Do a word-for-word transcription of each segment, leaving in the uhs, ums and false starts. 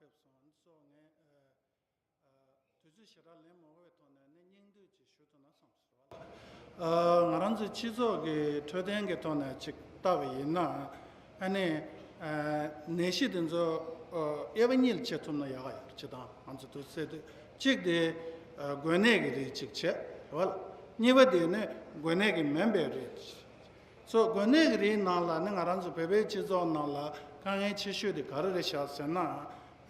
ཕེབས་སོང་། འདི་ཚོ་ངས་ཨ་ཨ་དུས་ཚོད་ཞེ་དྲག་ལེན་མ་དགོས་པའི་ཐོག་ནས་ནི་སྙིང་བསྡུས་ཅིག་ཞུ་ཐུབ་ན་བསམ་སོང་། ཨ་ང་རང་ཚོའི་སྤྱི་ཚོགས་ཀྱི་འཕྲོད་བསྟེན་གྱི་ཐོག་ནས་ཅིག་བལྟ་བ་ཡིན་ན། ཨ་ནི་ཨ་ནད་གཞི་དེ་ཚོ་ཨ་དབྱེ་བ་གཉིས་ལ་ཕྱེ་ཐུབ་ན་ཡག་ག་ཡོད་རེད། སྤྱིར་བཏང་ང་ཚོ་དུས་ཚོད་དེ་གཅིག་དེ་ཨ་འགོས་ནད་ཀྱི་རིགས་གཅིག་བྱས་རེད་བ། གཉིས་པ་དེ་ནི་འགོས་ནད་ཀྱི་མིན་པའི་རིགས། སོ་འགོས་ནད་ཀྱི་རིགས་ནང་ལ་ནི་ང་རང་ཚོ་བོད་པའི་སྤྱི་ཚོགས་ནང་ལ་དཀའ་ངལ་ཆེ་ཤོས་དེ་ག་རེ་རེད་ཤག་ཟེར་ན།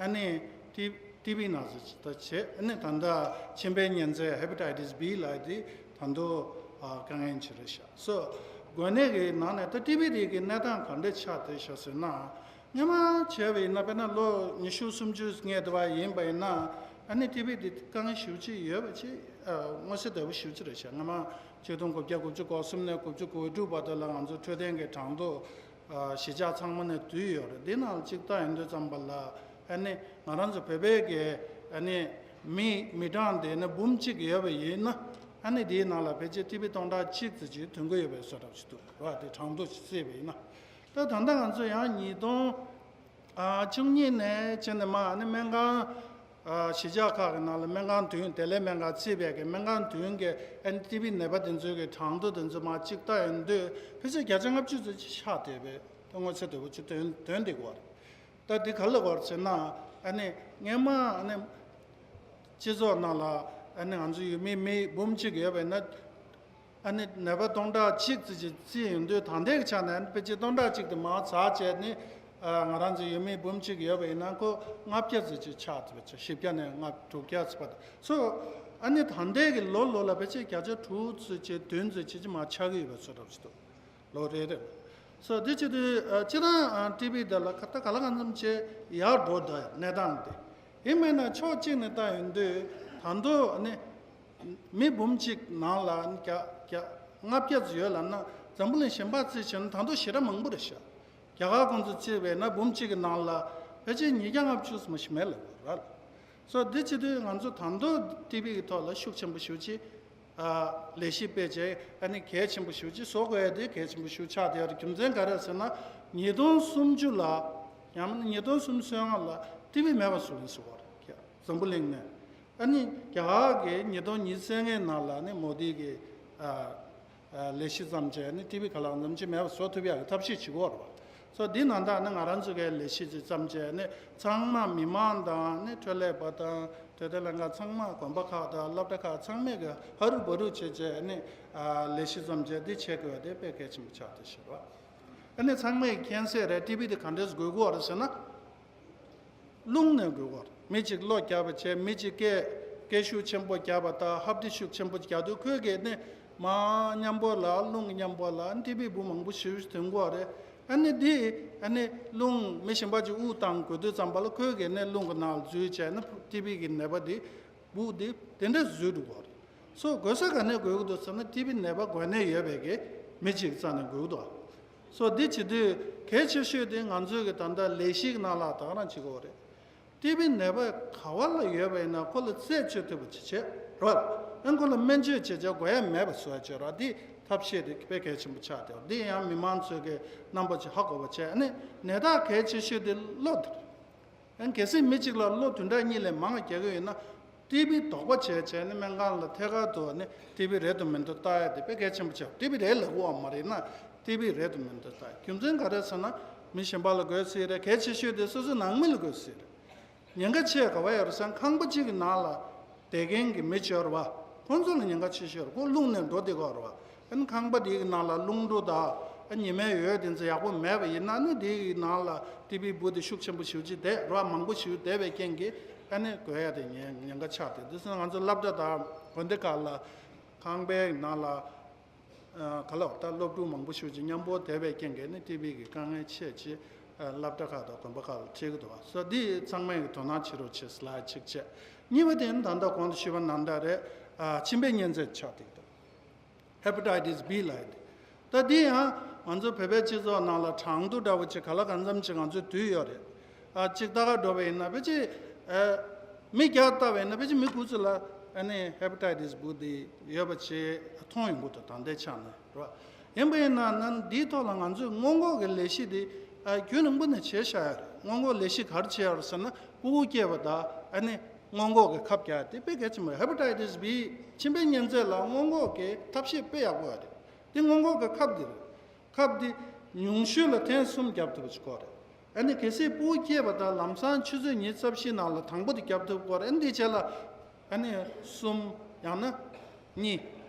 ཨ་ནི་ཊི་ཊི་བི་ན་ཚ་ད་བྱས། ཨ་ནི་ད་ལྟ་མཆིན་པའི་གཉན་ཚད་ཧེ་པ་ཊའི་ཊི་སི་བི་ལབ་དེ་ད་དུང་ཨ་དཀའ་ངལ་ཆེ་རེད་ཤག། སོ་འགོས་ནད་ཀྱི་ནང་ནས་ད་ཊི་བི་དེ་གི་གནས་སྟངས་ག་འདྲ་ཆགས་བསྡད་ཤག་ཟེར་ན། སྔོན་མ་བྱས་པ་ཡིན་ན་དཔེར་ན་ལོ་ཉི་ཤུ་སུམ་ཅུ་སྔོན་དུ་བ་ཡིན་པ་ཡིན་ན། ཨ་ནི་ཊི་བི་དེ་དཀའ་ངལ་ཞེ་པོ་ཅིག་ཡོད་པ་ཅིག་ཨ་མངོན་གསལ་དོད་པོ་ཞེ་པོ་ཅིག་རེད་ཤག། སྔོན་མ་ཆིག་སྟོང་དགུ་བརྒྱ་དགུ་བཅུ་གོ་གསུམ་ནས་དགུ་བཅུ་གོ་དྲུག་བར་དུ་ལ་ང་ཚོ་འཕྲོད་བསྟེན་གྱི་གྲངས་ཐོ་ཨ་གཞིས་ཆགས་ཚང་མ་ནས་བསྡུས་ཡོད་རེད། འདི་ནང་ལ་གཅིག་བལྟ་ཡོང་དུས་ཙམ་པ་ལ། ཨ་ནི་ང་རང་ཚོ་བོད་པའི་གི་ཨ་ནི་མི་མི་གྲངས་དེ་ནི་འབུམ་གཅིག་ཡོད་པ་ཡིན་ན། ཨ་ནི་དེའི་ནང་ལ་ཕལ་ཆེར་ཊི་བི་སྟོང་ཕྲག་གཅིག་ཙམ་ཅིག་ཐོན་གྱི་ཡོད་པའི་བཟོ་འདྲ་ཞིག་འདུག་ར། དེ་གྲངས་ཐོ་ཞིག་བརྩིས་པ་ཡིན་ན། ད་ད་ལྟ་ང་ཚོ་ཡང་ཉིས་སྟོང་ཨ་བཅུ་གཉིས་ནས་བྱས་ནས་མར་ཨ་ནི་སྨན་ཁང་ཨ་གཞིས་ཆགས་ཁག་གི་ནང་ལ་སྨན་ཁང་བདུན། བདེ་ལེགས་སྨན་ཁང་བརྩིས་པའི་གི་སྨན་ཁང་བདུན་གི་ཨ་ནི་ཊི་བི་ནད་པ་དེ་ཚོའི་གི་གྲངས་ཐོ་དེ་ཚོ་མར་གཅིག་བལྟ་ཡོང་དུས་ཕལ་ཆེར་བརྒྱ་ཆ་ལྔ་བཅུ་ཙམ་ཅིག་ཆགས་བསྡད་པའི་ད་མངོན་གསལ་དོད་པོ་ཅིག་ཐོན་ཐོན་བསྡད་ཀྱི་ཡོད་རེད། ད་འདི་ག་རེ་ལབ་དགོས་རེད་ཟེར་ན། ཨ་ནི་སྔོན་མ་ཨ་ནི་སྤྱི་ཚོགས་ནང་ལ་ཨ་ནི་ང་ཚོ་ཡུལ་མི་མི་འབུམ་གཅིག་ཡོད་པ་ཡིན་ན། ཨ་ནི་ནད་པ་སྟོང་ཕྲག་གཅིག་ཙམ་ཅིག་བརྩིས་ཡོང་དུས། ད་ལྟའི་གི་ཆ་ནས་ཨ་ནི་ཕལ་ཆེར་སྟོང་ཕྲག་གཅིག་དེ་མར་ཟག་བྱས་ནས་ཨ་ང་རང་ཚོ་ཡུལ་མི་འབུམ་གཅིག་ཡོད་པ་ཡིན་ན་ཁོ་ལྔ་བརྒྱ་ཙམ་ཅིག་ཆགས་ཐུབ་པ་བྱས། བཞི་བརྒྱ་ནས་ལྔ་དྲུག་བརྒྱ་ཙམ་བར་དུ། སོ་ཨ་ནི་ད་ལྟའི་གི་ལོ་ལོ་ལ་ཕལ་ཆེར་བརྒྱ་ཆ་དྲུག་ཙམ་ཅིག་བདུན་ཙམ་ཅིག་ཅིག་མར་ཆག་གི་ཡོད་པའི་བཟོ་འདྲ་ཞིག་འདུག། ལོ་རེ་རེ། སོ་དེ་བྱེད་དུས་ཨ་སྤྱིར་བཏང་ཨ་ཊི་བི་དེ་ལ་ཁ་ད་ག་ལ་གང་འཚམ་ཅིག་ཡག་འགྲོ་འདུག་གནས་སྟངས་དེ། ཡིན་མིན་ན་ཕྱོགས་གཅིག་ནས་བལྟ་ཡོང་དུས་ད་དུང་ནི་མི་འབུམ་གཅིག་ནང་ལ་བརྒྱ་བརྒྱ་ལྔ་བརྒྱ་ཙམ་ཡོད་ལབ་ན། འཛམ་བུ་གླིང་གཞན་པ་བརྩིས་བྱས་ན་ད་དུང་ཞེ་དྲག་མང་པོ་རེད་ཤག། རྒྱ་གར་ཁོང་ཚོ་བརྩིས་པས་ན་འབུམ་གཅིག་གི་ནང་ལ་ཕལ་ཆེར་ཉིས་བརྒྱ་ལྔ་བཅུ་ཙམ་ཞིག་མེད་ལབ་དགོས་རེད། སོ་འདི་བྱེད་དུས་ང་ཚོ་ད་དུང་ཊི་བི་གི་ཐོག་ལ་ཤུགས་ཆེན་པོ་ཞེ་པོ་ཅིག་ཨ་ལས་གཞི་སྤེལ་བྱས། ཨ་ནི་གལ་ཆེན་པོ་ཞེ་པོ་ཅིག་བཟོ་དགོས་ཡ་དེ་གལ་ཆེན་པོ་ཞེ་པོ་ཆགས་བསྡད་ཡོད་རེད། རྒྱུ་མཚན་ག་རེ་ཟེར་ན། ཉིས་སྟོང་སུམ་ཅུ་ལ་ཡང་མིན་ན་ཉིས་སྟོང་སུམ་ཅུ་སོ་ལྔ་ལ་ཊི་བི་མེད་པ་བཟོ་གི་ཡིན་ཟེར་བ་རེད། འཛམ་བུ་གླིང་ནས། ཨ་ནི་རྒྱ་གར་གྱིས་ཉིས་སྟོང་ཉི་ཤུ་རྩ་ལྔའི་ནང་ལ་ནི་མོ་དི་གིས་ཨ་ཨ་ལས་གཞི་བརྩམས་བྱས་ནི་ཊི་བི་ག་ལ་གང་འཚམ་ཅིག་མེད་པ་བཟོ་ཐུབ་ཡག་གི་ཐབས་ཤེས་བྱེད་ཀྱི་ཡོད་རེད་པ། སོ་འདི་ནང་ལྟར་ནི་ང་རང་ཚོ་གིས་ལས་གཞི་ཅིག་བརྩམས་བྱས་ནི་ཚང་མ་མི་མང་དང་ནི་འཕྲོད་ལས་པ་དང་འཕྲོད་བསྟེན་ལྷན་ཁང་ཚང་མ། དགོན་པ་ཁག་དང་སློབ་གྲྭ་ཁག་ཚང་མས་གི་ཧ་རུ་བ་རུ་བྱས་བྱས་ནི་ཨ་ལས་གཞི་བརྩམས་བྱས་འདི་བྱེད་དགོས་པ་དེ་དཔེ་གལ་ཆེན་པོ་ཆགས་བསྡད་ཤག་རེད་པ། ཨ་ནི་ཚང་མས་མཁྱེན་གསལ་རེད། ཊི་བི་དེ་ག་འདྲས་འགོས་ཀྱི་ཡོད་རེད་ཟེར་ན། རླུང་ནས་འགོས་ཀྱི་ཡོད་རེད། མི་གཅིག་གློ་བརྒྱབ་པ་བྱས། མི་གཅིག་སྐད་སྐད་ཤུགས་ཆེན་པོ་བརྒྱབ་པ་དང་ཧབ་སྟེ་ཤུགས་ཆེན་པོ་རྒྱག་དུས་ཁོའི་གི་ནི་མར་མཉམ་པོ་ལ་རླུང་གི་མཉམ་པོ་ལ་ཊི་བི་འབུ་མང་པོ་ཞེ་པོ་ཐོན་གྱི་ཡོད་རེད། ཨ་ནི་འདི་ཨ་ནི་རླུང་མི་གཞན་པ་ཅིག་དབུགས་བཏང་དགོས་དུས་ཙམ་པ་ལ་ཁོའི་གི་ནི་རླུང་གི་ནང་ལ་འཛུལ་བྱས་ནི་ཊི་བི་གི་ནད་པ་འདི་འབུ་འདི་དེ་འདྲ་འཛུལ་འགྲོ་གི་ཡོད་རེད། སོ་འགོས་ས་ག་ནས་འགོས་ཀྱི་འདུག་ཟེར་ན། ཊི་བི་ནད་པ་འགོས་ནད་ཡོད་པའི་གི་མི་གཅིག་རྩ་ནས་འགོས་ཀྱི་འདུག། སོ་འདི་བྱེད་དུས་གལ་ཆེ་ཤོས་དེ་ང་ཚོའི་གི་ད་ལྟ་ལས་གཞི་གི་ནང་ལ་ད་ག་རང་བྱེད་ཀྱི་ཡོད་རེད། ཊི་བི་ནད་པ་ག་བ་ལ་ཡོད་པ་ཡིན་ན་ཁོ་ལ་རྩད་གཅོད་ཐུབ་པ་ཅིག་བྱེད་རོགས། ཨ་ཁོ་ལ་སྨན་བཅོས་བྱེད་བྱ་དགོས་ཡ་མེད་པ་བཟོ་ཡ་བྱེད་རོགས། འདི་ཐབས་ཤེས་དེ་དཔེ་གལ་ཆེན་པོ་ཆགས་བསྡད་ཡོད། འདི་ཡང་མི་མང་ཚོས་གི་རྣམ་པ་ཅིག་ཧ་གོ་བ་བྱས། ཨ་ནི་ནད་རྟགས་གལ་ཆེ་ཤོས་དེ་གློ་དེ་རེད། ཨ་གལ་སྲིད་མི་གཅིག་ལ་གློ་བདུན་ཕྲག་གཉིས་ལས་མང་བ་རྒྱག་གི་ཡོད་ན། ཊི་བི་དོགས་པ་བྱས་བྱས་ནས་སྨན་ཁང་ལ་ཐད་ཀར་དུ་ནི་ཊི་བི་རེད་དང་མིན་དང་བལྟ་ཡ་དེ་དཔེ་གལ་ཆེན་པོ་ཆགས། ཊི་བི་རེད་ལབ་དགོས་པ་མ་རེད་ན། ཊི་བི་རེད་དང་མིན་དང་བལྟ་ཡ། རྒྱུ་མཚན་ག་རེ་ཟེར་ན། མི་གཞན་པ་ལ་འགོས་སྲིད་རེད། གལ་ཆེ་ཤོས་དེ་སོ་སོའི་ནང་མི་ལ་འགོས་སྲིད་རེད། ཉེན་ཁ་ཆེ་ག་བ་ཡོད་རེད་ཟེར་ན། ཁང་པ་གཅིག་གི་ནང་ལ་བསྡད་མཁན་གྱི་མི་ཅིག་ཡོད་རེད་པ། ཁོང་ཚོ་ལ་ཉེན་ཁ་ཆེ་ཤོས་རེད། ཁོ་རླུང་ནས་འགྲོ་བསྡད་ཀྱི་ཡོད་རེད་པ། ཨ་ནི་ཁང་པ་དེའི་ནང་ལ་རླུང་འབྲུ་དང་ཨ་ཉི་མའི་འོད་དེ་ཚོ་ཡག་པོ་མེད་པ་ཡིན་ན་ནི། དེའི་ནང་ལ་ཊི་བི་འབུ་དེ་ཤུགས་ཆེན་པོ་ཞེ་པོ་ཅིག་བསྡད་རེད་པ། མང་པོ་ཞེ་པོ་བསྡད་པའི་རྐྱེན་གྱིས་ཨ་ནི་འགོས་ཡ་དེ་ཉེན་ཉེན་ཁ་ཆགས་བསྡད། དེ་ཚོ་ང་ཚོ་སློབ་གྲྭ་དང་དགོན་སྡེ་ཁག་ལ་ཁང་པའི་ནང་ལ་ཨ་ག་ལ་བ་ད་སློབ་ཕྲུག་མང་པོ་ཞེ་པོ་ཅིག་མཉམ་པོ་བསྡད་པའི་རྐྱེན་གྱིས་ནི་ཊི་བི་གི་དཀའ་ངལ་ཆེ་ཆེ་ཨ་སློབ་གྲྭ་ཁག་དང་དགོན་པ་ཁག་ལ་འཕྲད་ཀྱི་འདུག་པ། སོ་འདི་ཚང་མས་ཀྱི་དོ་སྣང་བྱེད་རོགས་བྱེད་ཟེར་ལབ་ཡ་གཅིག་བྱས། གཉིས་པ་དེ་ནི་ད་ལྟ་གོང་དུ་ཞུས་པ་ནང་ལྟར་རེད། ཨ་མཆིན་པའི་གཉན་ཚད་ཆགས་བསྡད་ཀྱི་འདུག། ཧེ་པ་ཊའི་ཊི་སི་བི་ལབ་ཡ་དེ། ད་འདི་ཡང་ང་ཚོ་བོད་པའི་སྤྱི་ཚོགས་ནང་ལ་གྲངས་ཐོ་འདྲ་བོ་ཅིག་ག་ལ་གང་འཚམ་ཅིག་ང་ཚོས་བསྡུས་ཡོད་རེད། ཨ་གཅིག་ལྟ་ག་འགྲོ་བ་ཡིན་ན་ཕལ་ཆེར་ཨ་མི་བརྒྱ་ལྟ་བ་ཡིན་ན་ཕལ་ཆེར་མི་དགུ་ཙམ་ལ་ཨ་ནི་ཧེ་པ་ཊའི་ཊི་སི་འབུ་དེ་ཡོད་པ་ཅིག་མཐོང་ཡོང་གི་འདུག། ད་ལྟའི་ཆ་ནས་རེད་པ། ཡིན་པ་ཡིན་ན་ན་འདིའི་ཐོག་ལ་ང་ཚོས་སྔོན་འགོག་གི་ལས་གཞི་དེ་ ཨ་རྒྱུན་རིང་པོ་ནས་བྱས་བཞག་ཡོད་རེད། སྔོན་འགོག་ལས་གཞི་ག་རེ་བྱས་ཡོད་རེད་ཟེར་ན། ཕྲུ་གུ་སྐྱེས་པ་དང་ཨ་ནི་སྔོན་འགོག་གི་ཁབ་རྒྱག་དེ་དཔེ་གལ་ཆེན་པོ་རེད། ཧེ་པ་ཊའི་ཊི་སི་བྷི་མཆིན་པའི་གཉན་ཚད་ལ་སྔོན་འགོག་གི་ཐབས་ཤེས་དཔེ་ཡག་པོ་ཡོད་རེད། དེ་སྔོན་འགོག་གི་ཁབ་དེ་རེད། ཁབ་དེ་ཉུང་ཤོས་ལ་ཐེངས་གསུམ་བརྒྱབ་ཐུབ་པ་ཅིག་དགོས་རེད། ཨ་ནི་གལ་སྲིད་ཕྲུ་གུ་སྐྱེས་པ་དང་ལམ་སང་ཆུ་ཚོད་ཉི་ཤུ་རྩ་བཞི་ནང་ལ་དང་པོ་དེ་བརྒྱབ་ཐུབ་དགོས་རེད། ཨ་ནི་དེའི་རྗེས་ལ་ཨ་ནི་གསུམ། ཡང་ན་གཉིས།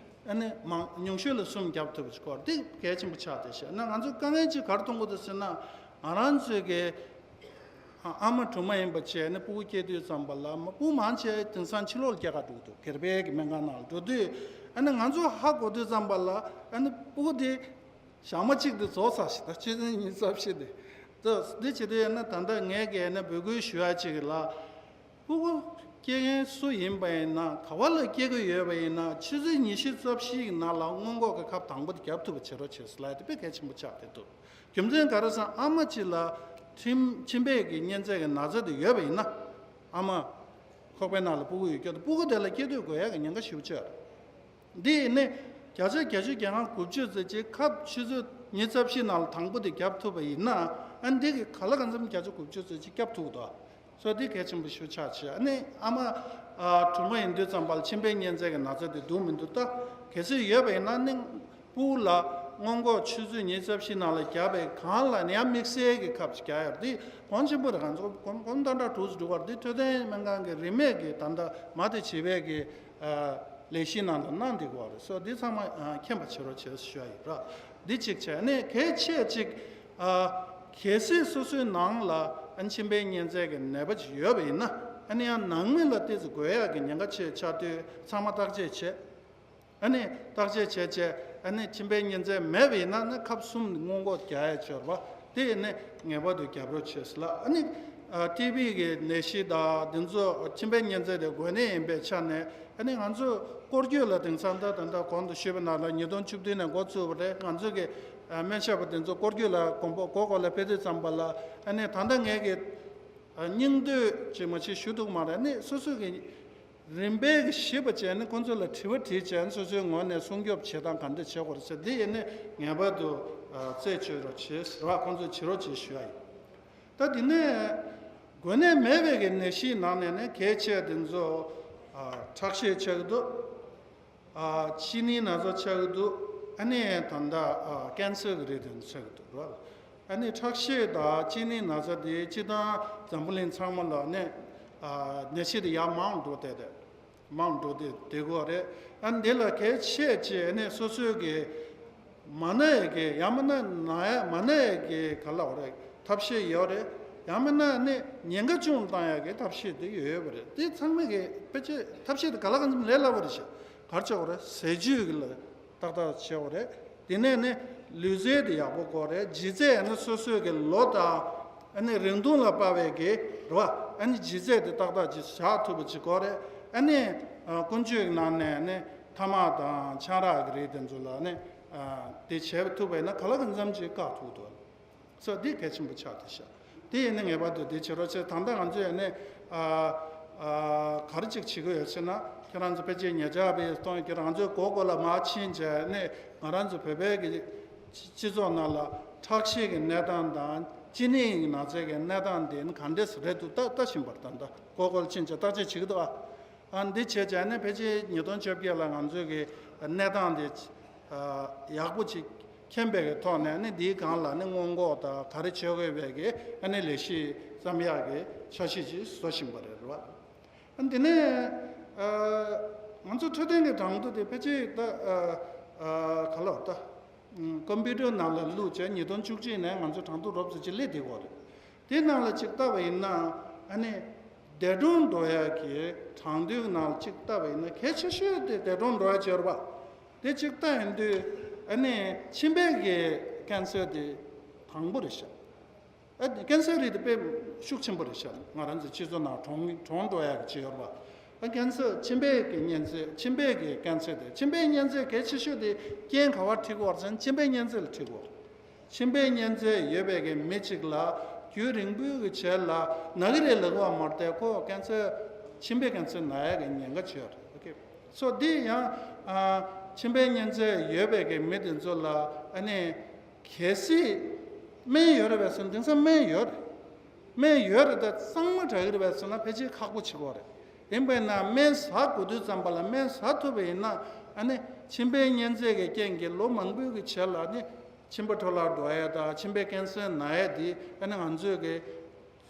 ཨ་ནི་མང་ཉུང་ཤོས་ལ་གསུམ་བརྒྱབ་ཐུབ་པ་ཅིག་དགོས་རེད། དེ་གལ་ཆེན་པོ་ཆགས་བསྡད་ཤག་ན་ང་ཚོ་དཀའ་ངལ་ཅིག་ག་རེ་མཐོང་གི་འདུག་ཟེར་ན། ང་རང་ཚོའི་གི་ཨ་མ་སྦྲུམ་མ་ཡིན་པ་བྱས་ནས་ཕྲུ་གུ་སྐྱེ་དུས་ཙམ་པ་ལ་མ་ཕྲུ་གུ་མང་ཆེ་དེང་སང་ཕྱི་ལོགས་ལ་སྐྱེ་ག་འགྲོ་གི་འདུག་སྒེར་པའི་གི་སྨན་ཁང་ནང་ལ་འགྲོ་དུས། ཨ་ནི་ང་ཚོ་ཧ་གོ་དུས་ཙམ་པ་ལ་ཨ་ནི་ཕྲུ་གུ་དེ་ཞག་མ་གཅིག་དེ་རྫོགས་ཚར་ཤག་ད་ཆུ་ཚོད་ཉི་ཤུ་རྩ་བཞི་དེ། ད་འདི་བྱེད་དུས་ཡིན་ན་ད་ལྟ་ངས་གི་ཨ་ནི་འབོད་སྐུལ་ཞུ་ཡ་ཅིག་ལ། ཕྲུ་གུ་སྐྱེ་མཁན་སུ་ཡིན་པ་ཡིན་ན། ག་བ་ལ་སྐྱེ་གི་ཡོད་པ་ཡིན་ན། ཆུ་ཚོད་ཉི་ཤུ་རྩ་བཞི་ཡི་ནང་ལ་སྔོན་འགོག་གི་ཁབ་དང་པོ་དེ་བརྒྱབ་ཐུབ་པ་བྱེད་རོགས་བྱེད་ཟེར་ལབ་ཡ་དེ་དཔེ་གལ་ཆེན་པོ་ཆགས་བསྡད་འདུག་རྒྱུ་མཚན་ག་རེ་ཟེར་ན། ཨ་མ་གཅིག་ལ་མཆིན་མཆིན་པའི་གི་གཉན་ཚད་ཀྱི་ན་ཚ་དེ་ཡོད་པ་ཡིན་ན། ཨ་མ་ཁོག་པའི་ནང་ལ་ཕྲུ་གུ་ཡོད་རྒྱུ་དེ། ཕྲུ་གུ་དེ་ལ་སྐྱེ་དུས་འགོས་ཡ་གི་ཉེན་ཁ་ཞེ་པོ་ཅིག་ཡོད་རེད། འདི་ནི་བརྒྱ་ཆ་བརྒྱད་ཅུ་གྱ་ལྔ་དགུ་བཅུ་ཙམ་ཅིག་ཁབ་ཆུ་ཚོད་ཉི་ཤུ་རྩ་བཞི་ནང་ལ་དང་པོ་དེ་བརྒྱབ་ཐུབ་པ་ཡིན་ན། ཨ་འདི་གི་ག་ལ་གང་འཚམ་བརྒྱ་ཆ་དགུ་བཅུ་ཙམ་ཅིག་བསྐྱབ་ཐུབ་འདུག་སོ་འདི་གལ་ཆེན་པོ་ཞེ་པོ་ཆགས་བྱས། ཨ་ནི་ཨ་མ་ཨ་སྦྲུམ་མ་ཡིན་དུས་ཙམ་པ་ལ་མཆིན་པའི་གཉན་ཚད་ཀྱི་ན་ཚ་དེ་འདུག་མི་འདུག་ད་གལ་སྲིད་ཡོད་པ་ཡིན་ན་ནི། ཕྲུ་གུ་ལ་སྔོན་འགོག་ཆུ་ཚོད་ཉི་ཤུ་རྩ་བཞི་ནང་ལ་བརྒྱབ་པའི་སྒང་ལ་ནི་ཡང་དམིགས་བསལ་གྱི་ཁབ་ཅིག་རྒྱག་ཡ་རེད། འདི་གོང་ཆེན་པོ་རེད། ང་ཚོ་གོམ་གོམ་བཏང་ཕྲག་དྲུག་ཅུ་འགྲོ་གི་རེད། འདི་འཕྲོད་བསྟེན་སྨན་ཁང་གི་རིན་མེད་ཀྱི་ད་ལྟ་མ་དེ་བྱེད་པའི་གི་ཨ་ལས་གཞི་ནང་དུ་གནང་བསྡད་ཀྱི་ཡོད་རེད། སོ་འདི་ཚང་མ་ཨ་མཁྱེན་པ་བྱེད་རོགས་བྱེད་ཞུ་ཡ་ཡིན་ར། འདི་གཅིག་བྱས་ནས་གལ་ཆེ་གཅིག་ཨ་གལ་སྲིད་སོ་སོའི་ནང་ལ་ཨ་མཆིན་པའི་གཉན་ཚད་ཀྱི་ནད་པ་ཅིག་ཡོད་པ་ཡིན་ན། ཨ་ནི་ཡང་ནང་མི་ལ་ཏོག་ཙམ་འགོས་ཡག་གི་ཉེན་ཁ་ཆེ་ཆགས་དུས་ཚང་མ་བརྟག་དཔྱད་བྱས། ཨ་ནི་བརྟག་དཔྱད་བྱས་བྱས། ཨ་ནི་མཆིན་པའི་གཉན་ཚད་མེད་པ་ཡིན་ན་ནི་ཁབ་གསུམ་སྔོན་འགོག་རྒྱག་ཡ་ཅིག་ཡོད་རེད་པ། དེ་ནི་ངེས་པར་དུ་རྒྱབ་རོགས་བྱེད་ཟེར་ལ། ཨ་ནི་ཨ་ཊི་བི་གི་ནད་གཞི་དང་འདི་ཚོ་མཆིན་པའི་གཉན་ཚད་དེ་འགོས་ནད་ཡིན་པའི་ཆ་ནས། ཨ་ནི་ང་ཚོ་སྐོར་སྐྱོད་ལ་དེང་སང་ད་ད་ལྟ་གོང་དུ་ཞུས་པ་ནང་ལ་ཉིས་སྟོང་བཅུ་བདུན་ནས་འགོ་ཚུགས་པ་རེད། ང་ཚོ་གི་ཨ་སྨན་ཞབས་པ་དེ་ཚོ་སྐོར་སྐྱོད་ལ་དགོངས་པ་སྒོ་སྒོ་ལ་ཕེབས་དུས་ཙམ་པ་ལ། ཨ་ནི་ད་ལྟ་ངས་གི་ཨ་སྙིང་བསྡུས་ཅིག་མ་ཅིག་ཞུ་ཐུབ་མ་རེད། ཨ་ནི་སོ་སོ་གི་རིམ་པས་ཞིབ་པ་བྱས་ནས་ཁོང་ཚོ་ལ་དྲི་བ་དྲིས་བྱས་ནས་སོ་སོའི་ངོས་ནས་སྲུང་སྐྱོབ་བྱེད་སྟངས་ག་འདྲ་བྱེད་དགོས་རེད་ཟེར། འདི་ཡིན་ནས་ངེས་པར་དུ་རྩད་གཅོད་རོགས་བྱེད་ཟེར་བ། ཁོང་ཚོས་བྱེད་རོགས་བྱེད་ཞུ་ཡ་ཡིན། ད་དེ་ནས་འགོས་ནད་མེད་པའི་གི་ནད་གཞིའི་ནང་ནས་ནི་གལ་ཆེ་དེ་ཚོ་ཨ་ཁྲག་ཤེད་ཆག་གི་འདུག་ཨ་གཅིན་སྙི་ན་ཚ་ཆགས་ཀྱི་འདུག་ཨ་ནི་ད་ལྟ་ཨ་ཀན་སར་གྱི་རིགས་དེ་ཚོ་ཆགས་ཀྱི་འདུག་ར། ཨ་ནི་ཁྲག་ཤེད་དང་གཅིན་སྙི་ན་ཚ་དེ་སྤྱིར་བཏང་འཛམ་བུ་གླིང་ཚང་མ་ལ་ནི་ཨ་ནད་གཞི་དེ་ཡར་མང་འགྲོ་བསྡད་དེ། མང་འགྲོ་བསྡད་དེ་གོ་རེད། ཨ་ནི་འདི་ལ་གལ་ཆེ་ཆེ་ནི་སོ་སོའི་གི་མ་ན་ཡ་གི་ཡང་མིན་ན་ན་ཡ་མ་ན་ཡ་གི་ག་ལབ་རེད། ཐབས་ཤེས་ཡོད་རེད། ཡང་མིན་ན་ནི་ཉེན་ཁ་ཆུང་བཏང་ཡག་གི་ཐབས་ཤེས་དེ་ཡོད་པ་རེད། དེ་ཚང་མས་གི་ཕལ་ཆེར་ཐབས་ཤེས་དེ་ག་ལ་གང་འཚམ་ལས་སླ་པོ་རེད་ཤག་ག་རེ་བྱེད་དགོས་རེད། ཟས་བཅུད་གི་ལ་ཏག་ཏག་བྱེད་དགོས་རེད། དེ་ནས་ནི་ལུས་རྩལ་དེ་ཡག་པོ་དགོས་རེད། ལྗིད་ཚད་ནི་སོ་སོའི་གི་ལོ་དང་ཨ་ནི་རིང་ཐུང་ལ་དཔག་པའི་གི་རེད་བ། ཨ་ནི་ལྗིད་ཚད་དེ་ཏག་ཏག་ཅིག་བཞག་ཐུབ་པ་ཅིག་དགོས་རེད། ཨ་ནི་ཀུན་སྤྱོད་ཀྱི་ནང་ནས་ནི་ཐ་མག་དང་ཆང་རག་གི་རིགས་དེ་ཚོ་ལ་ནི་དེ་བྱེད་ཐུབ་པ་ཡིན་ན་ག་ལ་གང་འཚམ་ཅིག་བཀག་ཐུབ་འདུག་སོ་འདི་གལ་ཆེན་པོ་ཆགས་བསྡད་ཤག་དེ་ཡིན་ན་ངེས་པར་དུ་འདི་བྱེད་རོགས་བྱེད། ད་ལྟ་ང་ཚོས་ནི་ཨ་ཨ་ག་རེ་ཅིག་བྱེད་ཀྱི་ཡོད་ཟེར་ན། ཁྱེད་རང་ཚོ་ཕལ་ཆེར་ཉེ་ཆར་བས་གཏོང་ཡོད་ཀྱི་རེད། ང་ཚོས་སྒོ་སྒོ་ལ་མར་ཕྱིན་བྱས་ནས་ང་རང་ཚོ་བོད་པའི་གི་སྤྱི་སྤྱི་ཚོགས་ནང་ལ་ཁྲག་ཤེད་ཀྱི་གནས་སྟངས་དང་གཅིན་སྙི་ཡི་ན་ཚའི་གི་གནས་སྟངས་དེ་ནི་ག་འདྲས་རེད་འདུག་ལྟ་ལྟ་བཞིན་པར་ད་ལྟ་སྒོ་སྒོ་ལ་ཕྱིན་བྱས་བརྟག་དཔྱད་བྱེད་ཀྱི་འདུག་ཨ། ཨ་འདི་བྱས་བྱས་ནས་ཕལ་ཆེར་ཉིས་སྟོང་བཅོ་བརྒྱད་ལ་ང་ཚོའི་གི་གནས་སྟངས་དེ་ཨ་ཡག་པོ་ཅིག་མཁྱེན་པའི་གི་ཐོག་ནས་ནི་འདིའི་སྒང་ལ་ནི་སྔོན་འགོག་དང་ག་རེ་བྱེད་དགོས་པའི་གི་ཨ་ནི་ལས་གཞི་བརྩམ་ཡག་གི་འཆར་གཞི་ཅིག་བཟོ་བཞིན་པ་རེད་རེད་བ། ཨ་འདི་ནས་ཨ་ང་ཚོ་འཕྲོད་བསྟེན་གི་གྲངས་ཐོ་དེ་ཕལ་ཆེར་ད་ཨ་ཨ་ག་ལ་བ་ད། ཀམ་པུ་ཊར་ནང་ལ་བླུགས་བྱས་ཉིས་སྟོང་བཅུ་གཅིག་ནས་ང་ཚོ་གྲངས་ཐོ་རོབ་ཙམ་ཅིག་སླེབས་བསྡད་ཡོད་རེད། དེ་ནང་ལ་ཅིག་བལྟ་བ་ཡིན་ན་ཨ་ནི་འདས་གྲོངས་འགྲོ་ཡ་གི་གྲངས་ཐོའི་ནང་ལ་ཅིག་བལྟ་བ་ཡིན་ན་གལ་ཆེ་ཤོས་དེ་འདས་གྲོངས་འགྲོ་ཡ་ཅིག་ཡོད་རེད་པ། དེ་ཅིག་བལྟ་ཡོང་དུས་ཨ་ནི་མཆིན་པའི་གི་ཀན་སར་དེ་དང་པོ་རེད་ཤག་ཨ་ཀན་སར་རིགས་དེ་དཔེ་ཤུགས་ཆེན་པོ་རེད་ཤག་ང་རང་ཚོའི་སྤྱི་ཚོགས་ནང་གྲོངས་གྲོངས་འགྲོ་ཡག་གི་ཅིག་ཡོད་རེད་པ། ཨ་ཀན་སར་མཆིན་པའི་གི་གཉན་ཚད། མཆིན་པའི་གི་ཀན་སར་དེ། མཆིན་པའི་གཉན་ཚད་གལ་ཆེ་ཤོས་དེ་རྐྱེན་ག་པར་འཁྲི་གི་ཡོད་རེད་ཟེར་ན་མཆིན་པའི་གཉན་ཚད་ལ་འཁྲི་གི་ཡོད་རེད། མཆིན་པའི་གཉན་ཚད་ཡོད་པའི་གི་མི་གཅིག་ལ་རྒྱུན་རིང་པོའི་གི་རྗེས་ལ་ན་གི་རེད་ལབ་ཀྱི་ཡོད་མ་རེད་དེ། ཁོ་ཀན་སར་མཆིན་པའི་ཀན་སར་ན་ཡག་གི་ཉེན་ཁ་ཅིག་ཡོད་རེད། ཨོ་ཁེ། སོ་འདི་ཡང་ཨ་མཆིན་པའི་གཉན་ཚད་ཡོད་པའི་གི་མི་དེ་ཚོ་ལ་ཨ་ནི་གལ་སྲིད་ སྨན་ཡོད་རེད་པས་ཟེར་ན་དེང་སང་སྨན་ཡོད་རེད། སྨན་ཡོད་རེད། ད་གཙང་མ་དྲག་གི་རེད་པས་ཟེར་ན་ཕལ་ཆེར་ཁག་པོ་ཆགས་ཀྱི་ཡོད་རེད། ཡིན་པས་ན་སྨན་ཟ་དགོས་དུས་ཙམ་པ་ལ་སྨན་ཟ་ཐུབ་པ་ཡིན་ན་ཨ་ནི་མཆིན་པའི་གཉན་ཚད་ཀྱི་རྐྱེན་གྱིས་ལོ་མང་པོའི་གི་རྗེས་ལ་ནི་མཆིན་པ་འཕྲོ་བརླག་འགྲོ་ཡས་དང་མཆིན་པའི་ཀན་སར་ན་ཡས་དེ་ཨ་ནི་ང་ཚོས་གི་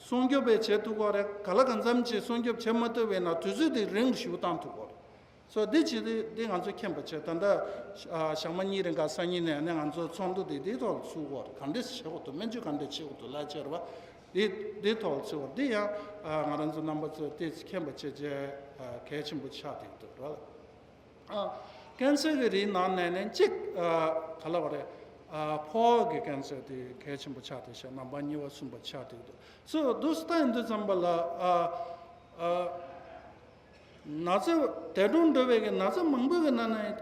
སྲུང་སྐྱོབ་པའི་བྱེད་ཐུབ་ཀྱི་ཡོད་རེད། ག་ལ་གང་འཚམ་ཅིག་སྲུང་སྐྱོབ་བྱེད་མ་ཐུབ་པ་ཡིན་ན་དུས་ཚོད་དེ་རིང་རུ་ཞེ་པོ་བཏང་ཐུབ་ཀྱི་ཡོད་རེད། སོ་འདི་བྱེད་དུས་འདི་ང་ཚོས་མཁྱེན་པ་བྱས། ད་ལྟ་ཞག་མ་གཉིས་རིང་ག་སང་ཉིན་ནས་ནི་ང་ཚོ་ཚོགས་འདུ་འདི་འདིའི་ཐོག་ལ་ཚུགས་ཀྱི་ཡོད་རེད། ག་འདྲས་བྱེད་དགོས་འདུག་སྨན་བཅོས་ག་འདྲས་བྱེད་དགོས་འདུག་ལབ་བྱས་རེད་པ། འདི་འདིའི་ཐོག་ལ་ཚུགས་ཀྱི་ཡོད་རེད། འདི་ཡང་ང་རང་ཚོ་རྣམ་པ་ཚོས་ཏོག་ཙམ་མཁྱེན་པ་བྱས་བྱས་གལ་ཆེན་པོ་ཆགས་བསྡད་འདུག་རེད་པ། ཨ། ཀན་སར་གྱི་རིགས་ནང་ནས་ནི་གཅིག་ཨ། ག་ལབ་དགོས་རེད། ཨ། ཕོ་བ་གི་ཀན་སར་དེ་གལ་ཆེན་པོ་ཆགས་བསྡད་ཤག་ནམ་པར་གཉིས་པ་གསུམ་པ་ཆགས་བསྡད་འདུག་སོ་འདུག་སེ་ལྟ་ཡིན་དུས་ཙམ་པ་ལ་ཨ། ཨ། ན་ཚ་འདས་གྲོངས་འགྲོ་བའི་གི་ན་ཚ་མང་པོའི་གི་ནང་ནས་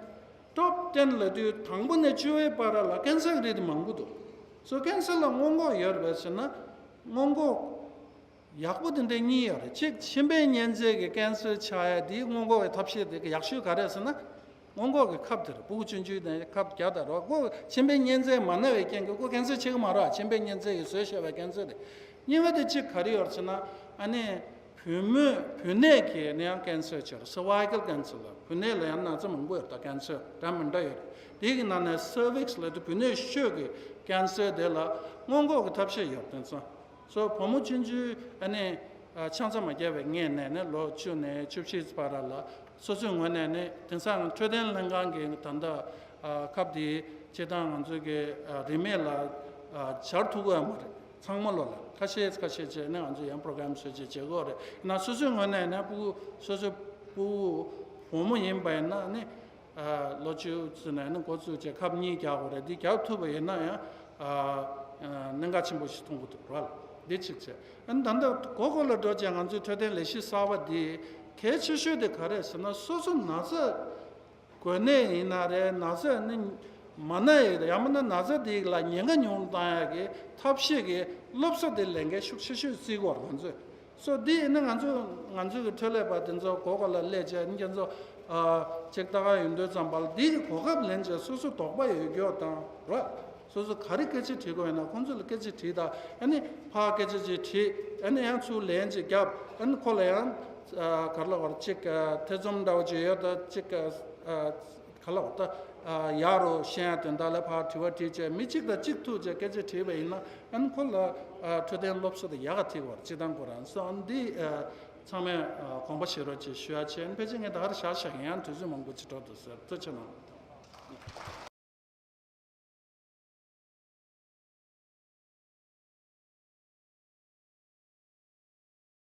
ཊོབ་ཊེན་ལབ་དུས་དང་པོ་ནས་བཅུ་པའི་བར་ལ་ཀན་སར་གྱི་རིགས་དེ་མང་པོ་འདུག་སོ་ཀན་སར་ལ་སྔོན་འགོག་ཡོད་རེད་པས་ཟེར་ན། སྔོན་འགོག་ཡག་པོ་དེ་འདྲའི་གཉིས་ཡོད་རེད། གཅིག་མཆིན་པའི་གཉན་ཚད་ཀྱི་ཀན་སར་ཆགས་ཡ་དེའི་སྔོན་འགོག་གི་ཐབས་ཤེས་དེ་གི་ཡག་ཤོས་ག་རེ་རེད་ཟེར་ན། སྔོན་འགོག་གི་ཁབ་དེ་རེད། ཕྲུ་གུ་ཆུང་ཆུང་དེ་ཁབ་རྒྱག་དང་རོགས་ཁོ་མཆིན་པའི་གཉན་ཚད་མ་ན་བའི་རྐྱེན་གྱིས་ཁོ་ཀན་སར་ཆགས་ཀྱི་མ་རེད། མཆིན་པའི་གཉན་ཚད་ཀྱིས་བཟོས་བཞག་པའི་ཀན་སར་རེད། གཉིས་པ་དེ་གཅིག་ག་རེ་ཡོད་རེད་ཟེར་ན། ཨ་ནི་བུ་མོས་བུ་ནད་ཀྱི་ནི་ཡང་ཀན་སར་ཆགས་རེད། སར་ཝའི་ཀལ་ཀན་སར་ལ་བུ་ནད་ལ་ཡང་ན་ཚ་མང་པོ་ཡོད་རེད། ད་ཀན་སར་འདྲ་མི་འདྲ་ཡོད་རེད། དེ་གི་ནང་ནས་སར་ཝིག་སི་ལབ་དུས་བུ་ནད་ཤོད་ཀྱི་ཀན་སར་དེ་ལ་སྔོན་འགོག་གི་ཐབས་ཤེས་ཡོད་རེད། དེང་སང་སོ་བུ་མོ་ཆུང་ཆུང་ཨ་ནི་ཨ། ཆང་ས་མ་བརྒྱབ་པའི་སྔས་ནས་ནི་ལོ་བཅུ་ནས་བཅུ་བཞི་བར་ལ་སོ་སོའི་ངོས་ནས་ནི་དེང་སང་འཕྲོད་བསྟེན་ལྷན་ཁང་གི་ད་ལྟ་ཨ། ཁབ་དེ་སྤྱིར་བཏང་ང་ཚོ་གི་ཨ། རིན་མེད་ལ་ཨ། སྦྱར་ཐུབ་ཀྱི་ཡོད་མ་རེད། ཚང་མ་ལོ་ལ་ཁ་ཤས་ཁ་ཤས་བྱས་ནས་ང་ཚོ་ཡང་པོ་རོ་གྷ་རམ་བཟོ་བྱེད་བྱེད་དགོས་རེད། ཡིན་ན་སོ་སོའི་ངོས་ནས་ནི་ཕྲུ་གུ་སོ་སོའི་ཕྲུ་གུ་བུ་མོ་ཡིན་པ་ཡིན་ན་ནི། ལོ་བཅུ་ཙམ་ནས་ནི་འགོ་བཙུགས་བྱས་ཁབ་གཉིས་རྒྱག་དགོས་རེད། འདི་རྒྱག་ཐུབ་པ་ཡིན་ན་ཡང་གནད་འགག་ཆེན་པོ་ཞིག་མཐོང་གི་འདུག་ར། འདི་གཅིག་བྱས། ཨ་ནི་ད་ལྟ་གོ་གོ་ལ་འགྲོ་བྱས་ང་ཚོའི་འཕྲོད་བསྟེན་ལས་གཞི་གསར་པ་འདི་གལ་ཆེ་ཤོས་དེ་ག་རེ་ཟེར་ན། སོ་སོ་ན་ཚ་འགོས་ནད་ཡིན་ན་རེད། ན་ཚ་ནི་མ་ན་ཡི་ཡང་མིན་ན་ན་ཚ་འདི་ལ་ཉེན་ཁ་ཉུང་བཏང་ཡག་གི་ཐབས་ཤེས་ཀྱི་སློབ་གསོ་དེ་ལས་འགན་ཤུགས་ཆེ་ཤོས་བརྩི་དགོས་རེད་ང་ཚོས། སོ་འདི་ཡིན་ན་ང་ཚོ་ང་ཚོའི་གི་འཕྲོད་ལས་པ་དེ་ཚོ་གོ་ག་ལ་སླེབས་བྱས་ཨ་ནི་ཁྱེད་ཚོ་ཨ། ཅིག་ལྟ་ག་ཡོང་དུས་ཙམ་པ་ལ་འདི་གི་གོ་སྐབས་ལེན་བྱས་སོ་སོ་དོགས་པ་ཡོད་རྒྱུ་དང་ར། སོ་སོ་ག་རེ་སྐད་ཆ་དྲིས་དགོས་ཡིན་ན་ཁོང་ཚོ་ལ་སྐད་ཆ་དྲིས་དང་། ཨ་ནི་ཕར་སྐད་ཆ་ཅིག་དྲིས། ཨ་ནི་ཡང་ཚུར་ལན་ཅིག་བརྒྱབ། ཨ་ནི་ཁོ་ལ་ཡང་ཨ། ག་ལ་བར་ཅིག་ཨ། ཐེ་ཚོམ་འདྲ་བོ་ཅིག་ཡོད་ད་ཅིག་ཨ། ག་ལ་བ་ད་ཡག་རུ་ཤེས་ཡ་དོན་དག་ལ་ཕར་དྲི་བ་དྲིས་བྱས་མི་གཅིག་དང་གཅིག་ཐུག་བྱས་སྐད་ཆ་དྲིས་པ་ཡིན་ན་ཨ་ནི་ཁོ་ལ་འཕྲོད་བསྟེན་སློབ་གསོ་དེ་ཡག་ག་ཐིག་བར་སྤྱི་བཏང་ཁོ་རང་སོ་ཨ་ནི་འདི་ཚང་མས་དགོངས་པ་བཞེས་རོགས་ཅེས་ཞུ་ཡ་བྱས། ཨ་ནི་ཕལ་ཆེར་ངས་ད་གར་བཞག་བཞག་ཡིན། ཡང་དུས་ཚོད་མང་པོ་ཅིག་འགྲོ་འདུག་ཟེར། ཐུགས་རྗེ་གནང་།